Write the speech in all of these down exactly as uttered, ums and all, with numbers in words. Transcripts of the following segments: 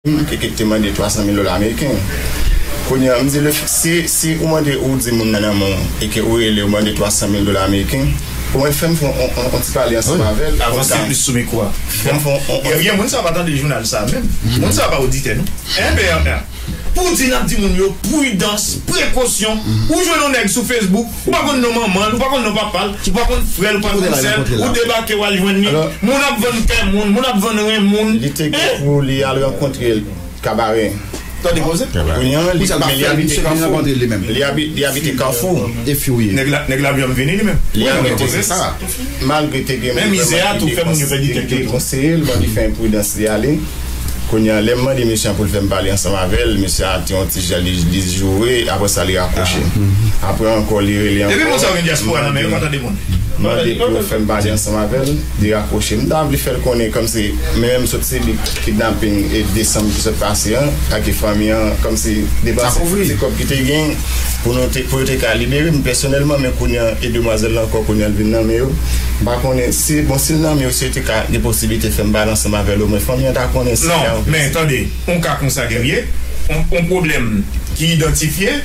e ke te mande twa san mil dola ameriken. Kounye a, m di, le, si, si ou mande, ou di moun nan nan men w, e ke ou rele, ou mande twa san mil dola ameriken, pou mwen, fè m fè on, on, on ti pale ansanm avè l. Avanse plis sou mikwo a. Fè m fè on, on, on. Ebyen, moun sa pa tande jounal sa menm. Moun sa pa oditè, non. Enben, pou di n ap di moun yo, pridans, prekosyon. Ou jwenn yon nèg sou Facebook, ou pa konn non manman l, ou pa konn non papa l, ou pa konn frè l, ou pa konn sè l, ou debake, w al jwenn li. Moun ap vann kè moun, moun ap vann ren moun. Li te gen pou li al rankontre l Kabare. Tande koze? Kounye a, li, men li abite Kafou. Li abi-, li abite Kafou. Nèg la, nèg la janm vini li menm. Li abite, malgre te gen, men mizè a tou fè moun yo pèdi tèt yo tou. Konseye l, ban li fè enpridans li ale. Kounye a, lè m mande mesye a pou l fè m pale ansanm avè l, mesye a te yon ti jan, li, li joure, apre sa, li rakwoche. Apre ankò, li rele ankò. Depi moun sa yo gen dyaspora nan men yo, pa tande moun. Mande pou yo fè m pale ansanm avè l, li rakwoche. M ta vle fè l konnen kòmsi, men menm sot sibi kidnaping e desanm ki sot pase an, ak fanmi an, kòmsi depanse ti kòb ki te gen pou nou te, pou yo te ka libere m pèsonèlman, men kounye a, e demwazèl la ankò, kounye a, l vin nan men yo. M pa konnen si, bon, si l nan men yo, si yo te ka gen posiblite fè m pale ansanm avè l, omwen fanmi an ta konnen si. Non, men tande, yon ka konsa, Guerrier, yon, yon pwoblèm ki idantifye,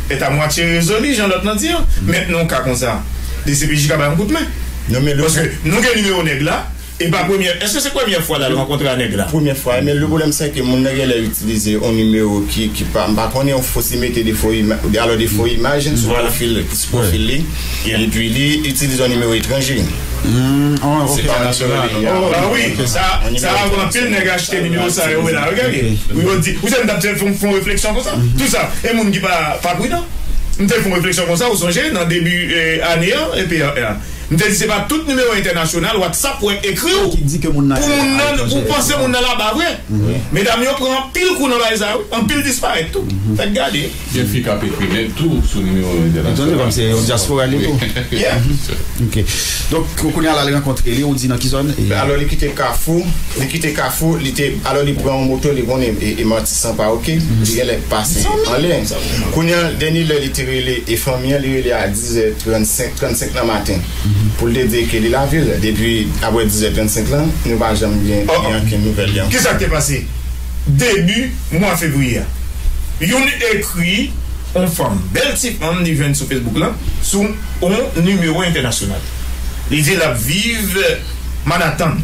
est à moitié résolu, jan lòt lan di an. Mentnan, yon ka konsa, D C P J ka bay yon kout men. Non, men le... Paske nou gen nimewo nèg la, e pa premyè, èske se premyè fwa l al rankontre a nèg la? Premyè fwa, men le pwoblèm, se ke moun nan genlè itilize yon nimewo ki, ki pa, m pa konnen, yon fo, si mete de fo ima-, alò, de fo imaj sou pwofil, sou pwofil li. Epi li itilize yon nimewo etranje. Se pa nimewo li. Ah wi, sa, sa anpil nèg achte nimewo sa yo, wi la, wi, gade. Wi, yo di, ou se m t ap fè, fè yon refleksyon konsa. Tou sa, e moun ki pa, pa pridan. M te fè yon refleksyon konsa, ou sonje, nan debi, eh, ane an, epi, eh, m te di se pa tout nimewo entènasyonal WhatsApp wè ekri w pou moun nan, ou panse moun nan laba vre. Medam yo pran anpil kou nan bagay sa yo, anpil disparèt tou. Fèk gade. Gen fi k ap ekri lèt tou sou nimewo entènasyonal. Kòm se yon dyaspora li tou. Yeah. Ok. Donk, kounye a la, li rankontre li, ou di nan ki zòn? Alò, li kite Kafou, li kite Kafou, li te, alò, li pran yon moto, li konnen e, e Matisan pa oke, li genlè pase anlè. Kounye a, dènye lè li te rele e fanmi an, li rele a dizè trannsenk, trannsenk nan maten, pou l te di ke li lavil. Depi apre dizè trannsenk lan, nou pa janm gen, gen ankenn nouvèl li ankò. Kisa k te pase? Debi mwa fevriye a, youn ekri yon fanm, bèl ti fanm li jwenn sou Facebook lan, sou yon nimewo entènasyonal. Li di l ap viv Manhattan.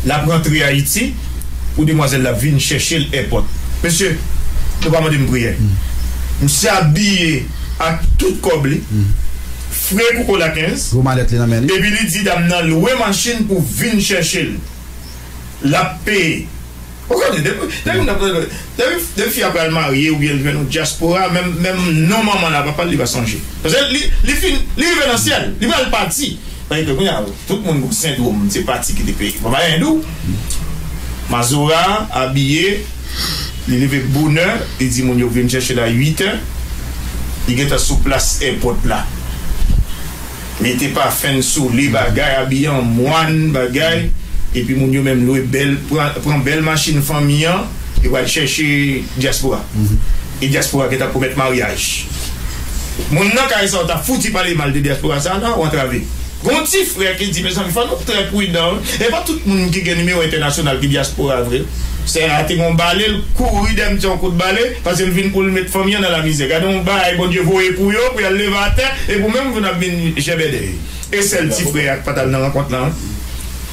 L ap rantre Ayiti pou demwazèl la vin chèche l èpòt. Mesye, nou pa mande m priyè. Misye abiye ak tout kòb li, fre kou kola kenz, gwo malèt li nan men li. Epi li di dam nan lwe machin pou vin chèche l. L ap peye. Ou konnen, depi, depi, depi, depi fi a pral marye oubyen l jwenn yon dyaspora, menm, menm non manman l a papa l, li pa sonje. Paske li, li fin, li rive nan syèl, li pral pati. Paske kounye a, tout moun gon sendwòm, se pati kite peyi. Papa endou, Mazora, abiye, li leve bonè, li di moun yo vin chèche l a uit è, li gentan sou plas èpòt la. Mete pafen sou li, bagay, abiye an mwàn, bagay. Epi moun yo menm lwe bèl, pran, pran bèl machin fanmi an, yo pral chèche dyaspora. E dyaspora gentan pwomèt maryaj. Moun nan kay sa w ta fouti pale mal de dyaspora sa la, w antrave. Gon ti frè ki di, mezanmi, fò nou trè pridan, wi. E pa tout moun ki gen nimewo entènasyonal ki dyaspora vre. Sè a te gon bale, l kouri dèyè m ti yon kout bale, paske l vin pou l met fanmi an nan lamizè. Gade yon bagay Bondye voye pou yo, pou y al leve atè, e pou menm vin ap vin jèbèdèy. E sèl ti frè a ki pa t al nan rankont lan, wi.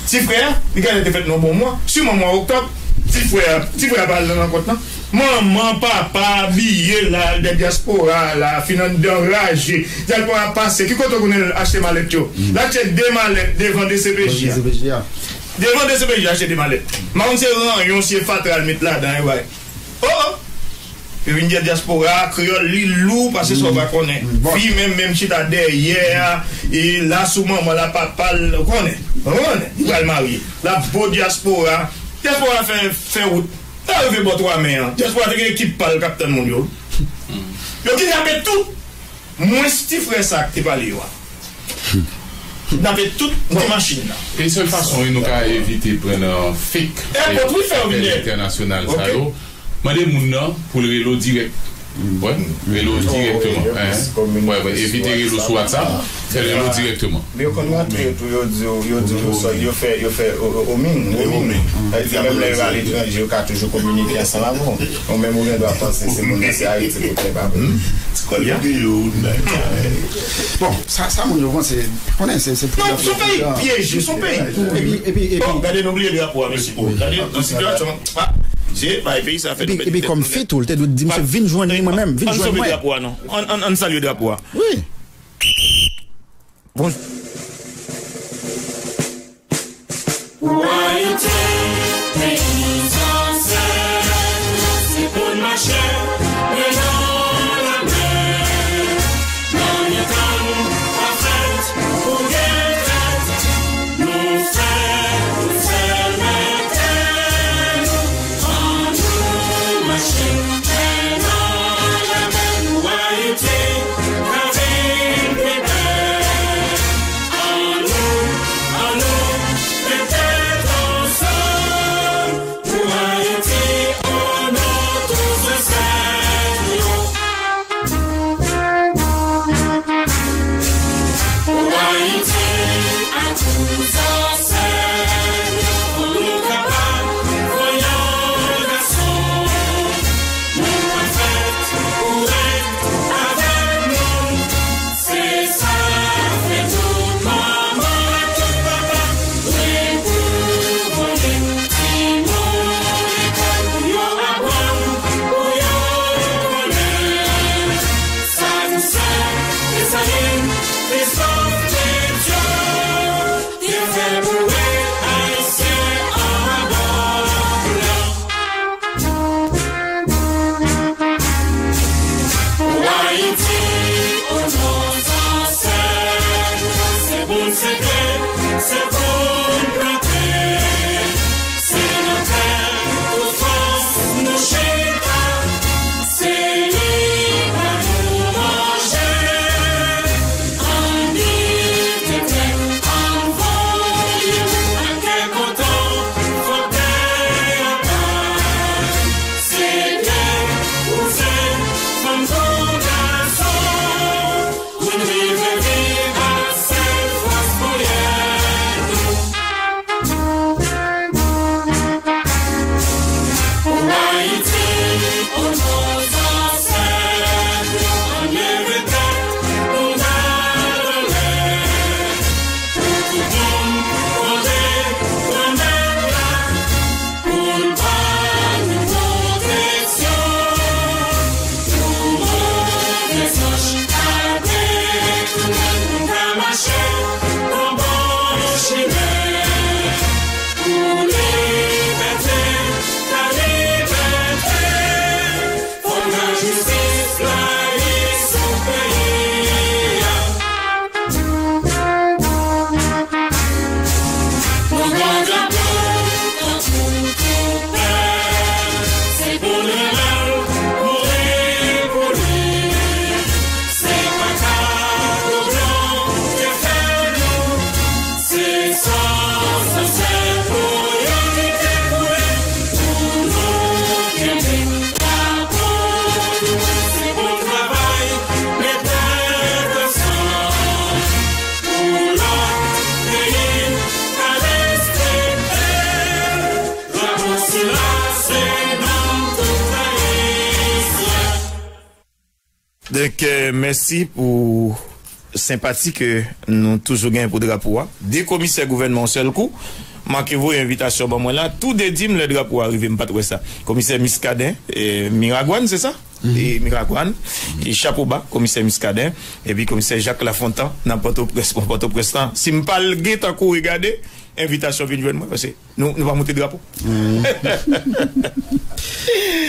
Ti frè a, li genlè te fèt nan bon mwa, siman mwa oktòb, ti frè a, ti frè a pa al nan rankont lan. Manman, papa, abiye la, al dèyè dyaspora la, fin anndan raje. Dyaspora pase, ki kote w konnen l achte malèt yo? L achte de malèt devan D C P J a. Devan D C P J a achte de malèt. M pa konn se ranyon, se fatra l met ladan, e bay. Oh, oh! Yo vin di dyaspora, kreyòl, li lou, pase sa w pa konnen. Fi menm, menm chita dèyè a, e la sou manman l a papa l, ou konnen, ou konnen, li pral marye. L ap bo dyaspora, dyaspora fè, fè wout. Lè yo rive bò twa men an, dyaspora te gen ekip pa l k ap tann moun yo. Yo kidnape tout, mwens ti frè sa k te pale yo a. Kidnape tout, mete machin nan. E sèl fason wi nou ka evite pran nan fake, èpòt wi fè yo vin dèyè entènasyonal sa yo, mande moun nan pou l rele w dirèk. Wè, rele w direkteman. Wè, wè, evite rele w sou WhatsApp, fè rele w direkteman. Men yo konn rantre tou, yo di w, yo di w yo sòt, yo fè, yo fè o- o- omin, omin. Sa vle di menm lè yo aletranje, yo ka toujou kominike ansanm avè w. Ou menm ou gen dwa panse se moun nan se Ayiti pou tèt avè w. Ti kòl yo gen yo, ou nan. Bon, sa, sa moun yo panse, konnen se, se Non, se yon peyi pyeje, se yon peyi. Epi, epi, epi Bon, gade, nou bliye drapo a, mesye. Oh, gade, nan sitiyasyon, pa, se, bay peyi sa fè Epi, nou pèdi epi tèt kòm nou fi tou, l te dwe di, "Misye, vin jwenn mwen, mwen menm, vin Ann jwenn sove mwen." drapo a, non. Ann, ann, ann salye drapo a. Wi. Bonjou. Pou Ayiti, peyi zansèt nou, se pou n mache, men nan lamen. Nan mitan pa fèt pou gen tèt, nou fèt pou sèl mete nou. Ann nou mache, men nan lamen pou Ayiti ka vin pi bèl. Ann nou, ann nou, met tèt ansanm pou Ayiti, o non tout zansèt yo. Pou Ayiti ak tout zansèt yo, pou nou kapab voye yon gason. Moun pa fèt pou ret avèk moun. Se sa fè tout manman, tout papa dwe pou konnen timoun lekòl pou yo aprann, pou yo konnen. Sa Tousen, Desalin, Kristòf, Petyon te fè pou ret Ayisyen anba blan. Pou Ayiti, o non zansèt, se pou n semte, se pou n plante. Se nan tè tout fòs nou chita, se li ba nou manje. Ann kite tè, ann voye ak kè kontan, fòk tè a bay. Se tè, kouzen, fanm kou gason, pou n rive viv ak sèl fòs pou yè nou. Pou Ayiti, o non zansèt nou, ann leve tèt nou, gad anlè. Pou tout moun konnen Granmèt la pou l ba nou pwoteksyon. Pou move zanj ka detounen, pou n ka mache nan bon chimen. Pou libète, ka libète, fòk lajistis blayi sou peyi a. Pou Granmèt la pou tout pèp, se pou l renmen l, mouri pou li. Se pa kado blan te fè nou, se san zansèt nou yo ki te koule pou nou kenbe drapo nou. Se pou n travay, met tèt ansanm pou lòt peyi ka respekte. Drapo sila se nanm tout Ayisyen. Donk, euh, mèsi pou senpati ke nou toujou gen pou drapo a. De komisè gouvènman yon sèl kou, manke voye envitasyon ban mwen la. Tou de di m lè drapo a rive, m pa t wè sa. Komisè Muscadin, e, Miragwàn, se sa? E Miragwàn, e chapo ba, komisè Muscadin, epi komisè Jacques Lafontant, nan Pòtoprens, Pòtoprens lan. Si m pa l gen tankou regade, envitasyon vin jwenn mwen, paske nou, nou pa moute drapo.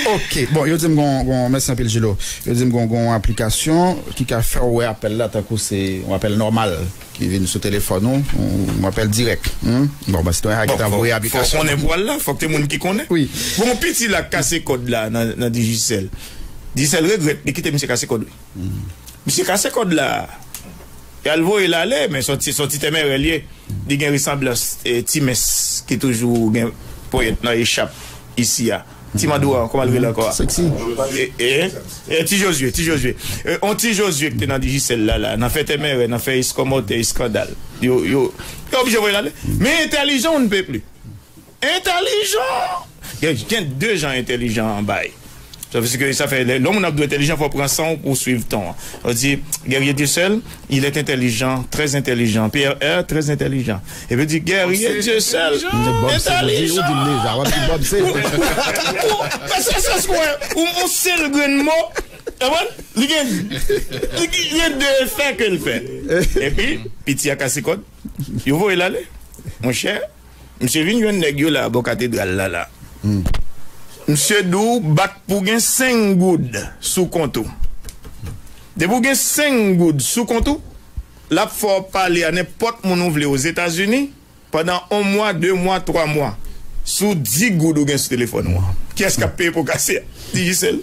Ok, bon, yo di m gon, gon, mèsi anpil, Jilo. Yo di m gon, gon aplikasyon ki ka fè w wè apèl la tankou se yon apèl nòmal ki vin sou telefòn ou, yon apèl dirèk. Hmm? Bon, paske yon ki ta voye aplikasyon. Fòk konnen pou al la, fòk te moun ki konnen. Wi. Bon, piti la k kase kòd la nan, nan Digicel. Digicel regrèt, li kite misye kase kòd, wi. Misye kase kòd la. Y al voye l ale, men se yon ti, se yon ti tèmèrè l ye. Li gen resanblans, eh, Ti Mens ki toujou gen ponyèt nan echap isi a. Ti Madouran, kòman l rele ankò a? Sexy. E, e, e, Ti Jozye, Ti Jozye. E, on Ti Jozye ki te nan Digicel la, la, nan fè tèmèrè, nan fè eskòmòtè, eskandal. Yo, yo, yo oblije voye l ale. Men entèlijan, on ne peut plus. Entèlijan! Gen, gen de jan entèlijan an bay. Sa vle di ke sa fè, lè, lè yon moun ap dwe entèlijan, fò w pran san w pou w swiv ton an. Yo di, Guerrier Dieuseul, il est intelligent, très intelligent. Pierre R, très intelligent. Epi di, Guerrier Dieuseul, entèlijan. Ou di m deja, w ap di Bob se. Ou, ou, ou, se, se, se, ou, ou sèl grenn mo, konprann? Li gen, li gen de efè ke l fè. Epi, piti a kase kòd, yo voye l ale. Monchè, misye vin jwenn nèg yo la bò katedral la, la. Misye di w bak pou gen senk goud sou kont ou. Depi w gen senk goud sou kont ou, l ap fè w pale a nenpòt moun ou vle Ozetazini pandan on mwa, de mwa, twa mwa. Sou dis goud ou gen sou telefòn ou an, kiyès k ap peye po kase a? Digicel.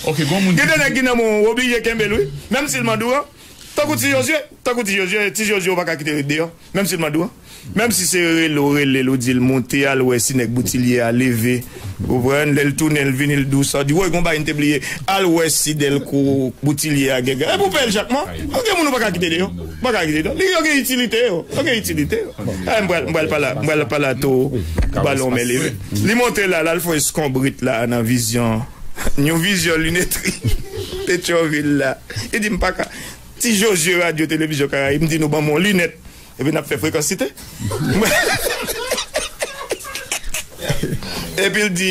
Ok, gen de nèg ki nan men w, w oblije kenbe l, wi. Menm si l Madouran, tankou Ti Jozye, tankou Ti Jozye, Ti Jozye, ou pa ka kite l deyò. Menm si l Madouran. Menm si se rele w rele l, ou di l monte, al wè si nèg Boutilye a leve. Ou konprann? Lè l tounen, l vini, l di w sa, w di, woy, gon bagay m te bliye. Al wè si Dèlko Boutilye a gen. Epi w peye l chak mwa. Ou gen moun ou pa ka kite deyò. Ou pa ka kite deyò. Li yo gen itilite yo. Yo gen itilite yo. A, m pral, m pral pale, m pral pale a Toro. Balon men li. Li monte la, l al fè eskonbrit la nan vizyon. Yon vizyon linetri. Petyonvil la. Li di m pa ka. Ti Jozye Radyo Televizyon Karayib, m di nou ban m yon linèt. Epi n ap fè frekansite. Epi l di,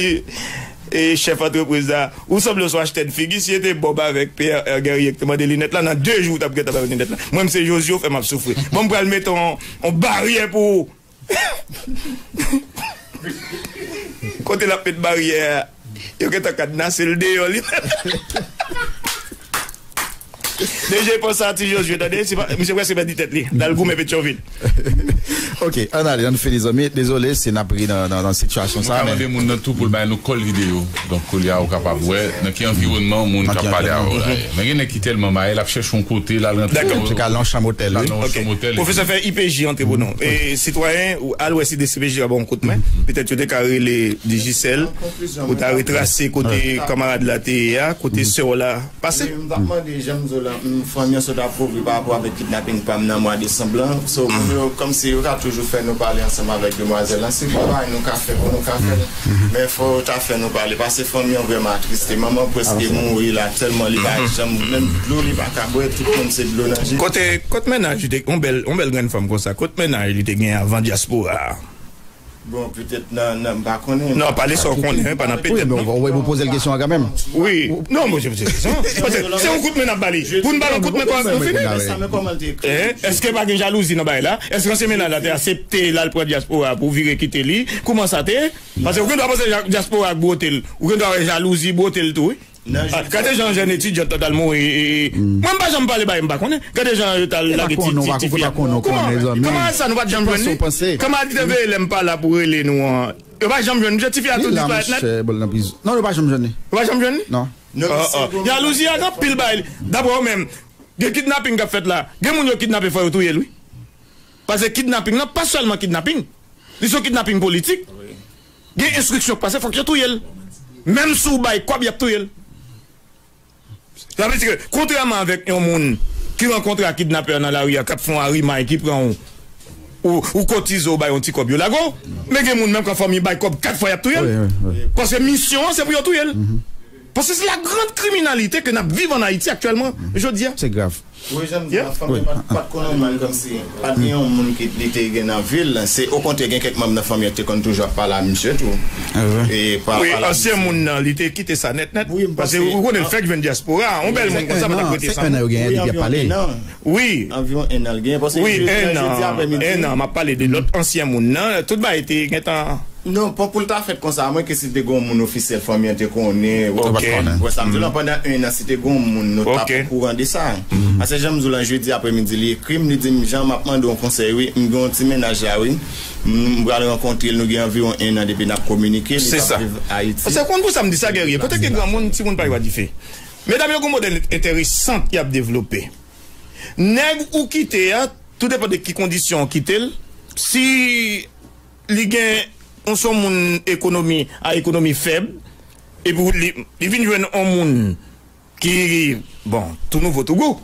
e, chèf antrepriz la, ou sanble sou achtèd figi, si se te Bob avèk P R R Guerrier ki te mande linèt la, nan de jou w t ap gentan ba yo linèt la. Mwen, m se Jozye, w fè m ap soufri. Bon, m pral mete yon, yon baryè pou ou. Kote l ap met baryè a? Yo gentan kadnase l deyò li menm. D J panse a Ti Jozye, tande? Se pa, misye prèske pèdi tèt li. L al goumen Petyonvil. Ok, ann ale, ann fini, zanmi. Dezole si n ap ri nan, nan, nan sitiyasyon sa, men. Nou ka mande moun nan tou pou l bay nou kòl videyo. Donk, koulye a, ou kapab wè nan ki anviwònman moun k ap pale avè w la ye. Men gen nèg ki tèlman maye, l ap chèche yon kote, l al rantre. Dakò. Li ka al nan yon chanm otèl, wi. L al nan yon chanm otèl. Pwofesè, fè I P J antre pou nou. E, sitwayen, ou al wè si D C P J a ba w yon kout men. Petèt yo te ka rele Digicel, ou ta retrase kote kanmarad la te ye a, kote sè w la pase. Wi, m t ap mande, jan m di w la, m, fanmi an sot ap kouvri pa rapò avèk kidnaping pa m nan mwa desanm lan. So, moun yo, kòmsi yo ka toujou fè nou pale ansanm avèk demwazèl lan. Si gen bagay nou ka fè pou nou ka fè l. Men fò yo ta fè nou pale. Paske fanmi an vrèman atriste. Manman an prèske mouri la, tèlman li pa janm, menm dlo li pa ka bwè, tout moun se dlo nan je. Kote, kot mennaj li te, yon bèl, yon bèl grenn fanm konsa, kot mennaj li te gen avan dyaspora a? Bon, petèt nan, nan, m pa konnen. Non, pale sa w konnen, pa nan petèt, non. Wi, men ou, ou, ou poze l kesyon an kanmenm. Wi. Non, mwen, se, se, se, se, se yon kout men n ap ba li. Pou n ba l yon kout men kòrèk, nou fini. Men sa, men kòman l te ekri? Eh, èske pa gen jalouzi nan bagay la? Èske ansyen mennaj la te aksepte l al pran dyaspora pou vire kite li? Kòman sa te ye? Paske ou gen dwa panse dya-, dyaspora ak bwote l. Ou gen dwa wè jalouzi bwote l tou, wi. Ah, gade jan jèn etidyan t al mouri, e, e, mwen m pa janm pale bay, m pa konnen. Gade jan yo t al lage ti, ti, ti fi a. Kòman, kòman sa nou pa t janm jwenn li? Kòman li te veye lè m pa la pou rele nou an? Yo pa janm jwenn misye, ti fi a tou disparèt nèt. Non, yo pa janm jwenn li. Yo pa janm jwenn li? Non. Jalouzi a gen anpil bagay. Daprè ou menm, gen kidnaping k ap fèt la. Gen moun yo kidnape, fò yo touye l, wi. Paske kidnaping lan pa sèlman kidnaping. Li se yon kidnaping politik. Gen enstriksyon k pase, fòk yo touye l. Menm si w bay kòb, y ap touye l. Sa vle di ke, kontrèman avèk yon moun ki rankontre ak kidnapè nan lari a, k ap fè yon arimay, ki pran w, ou, ou kotize, w bay yon ti kòb, yo lage w. Men gen moun menm kan fanmi bay kòb kat fwa, y ap touye l. Wi, wi, wi. Paske misyon an, se pou yo touye l. Paske se la grande criminalité que n ap viv an Ayiti aktyèlman, jodi a. Se grav. Wi, jan m di, nan fanmi pa t, pa t konn yon moun kòmsi, pa t gen yon moun ki li te gen nan vi l. Se okontrè, gen kèk manm nan fanmi an ki te konn toujou ap pale a misye tou. Wi, ansyen moun nan, li te kite sa nèt nèt. Paske ou konnen l fèk jwenn dyaspora, yon bèl moun konsa pa t ap rete san moun. Wi, anviwon en an l genyen, paske jodi, jodi aprèmidi. En an, m ap pale de lòt ansyen moun nan, tout bagay te gentan. Non, pon pou l ta fèt konsa, amwen ke si te gen yon moun ofisyèl fanmi an te konnen, w wè sa m di w lan, pandan en an, si te gen yon moun, nou t ap okouran de sa. Paske jan m di w lan, jedi aprèmidi, li ekri m, li di m, Jan, m ap mande w yon konsèy, wi, m gen yon ti mennaj la, wi. M, m pral rankontre l, nou gen anviwon en an depi n ap kominike, li t ap viv Ayiti. Se konn pou sa m di sa, Guerrier, kote gen granmoun, timoun pa yo a dife. Medam yo gen yon modèl enteresan y ap devlope. Nèg ou kite a, tou depann de ki kondisyon ou kite l, si li gen Ou se yon moun ekonomi a ekonomi fèb, epi li, li vin jwenn yon moun ki, bon, tou nouvo, tou gou,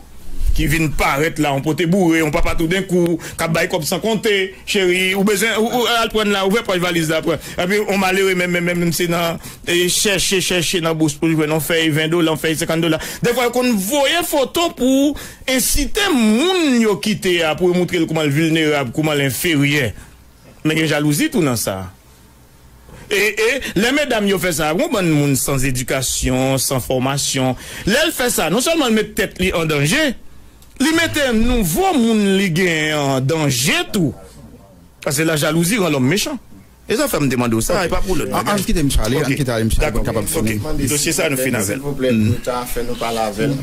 ki vin parèt la, yon pote boure, yon papa toudenkou, k ap bay kòb san konte, cheri, ou bezwen, ou, ou al pran la, ouvè pòch valiz la, pran. Epi, yon malere, menm, menm, menm, se nan, e, chèche, chèche nan bous pou l jwenn yon fèy ven dola, yon fèy senkant dola. Defwa, yo konn voye foto pou ensite moun yo kite a, pou yo montre l kouman l vilnerab, kouman l enferyè. Men gen jalouzi tou nan sa. E, e, lè medam yo fè sa, yon bann moun san edikasyon, san fòmasyon, lè l fè sa, non sèlman l met tèt li an danje, li mete nouvo moun li genyen an danje tou. Paske la jalouzi rann lòm mechan. E sa fè m te mande w sa, e pa pou lòt bagay. An, an kite misye ale, an kite ale misye ale pou l kapab fini. Dosye sa, nou fin avè l. Silvouplè, nou ta fè nou pale avè l.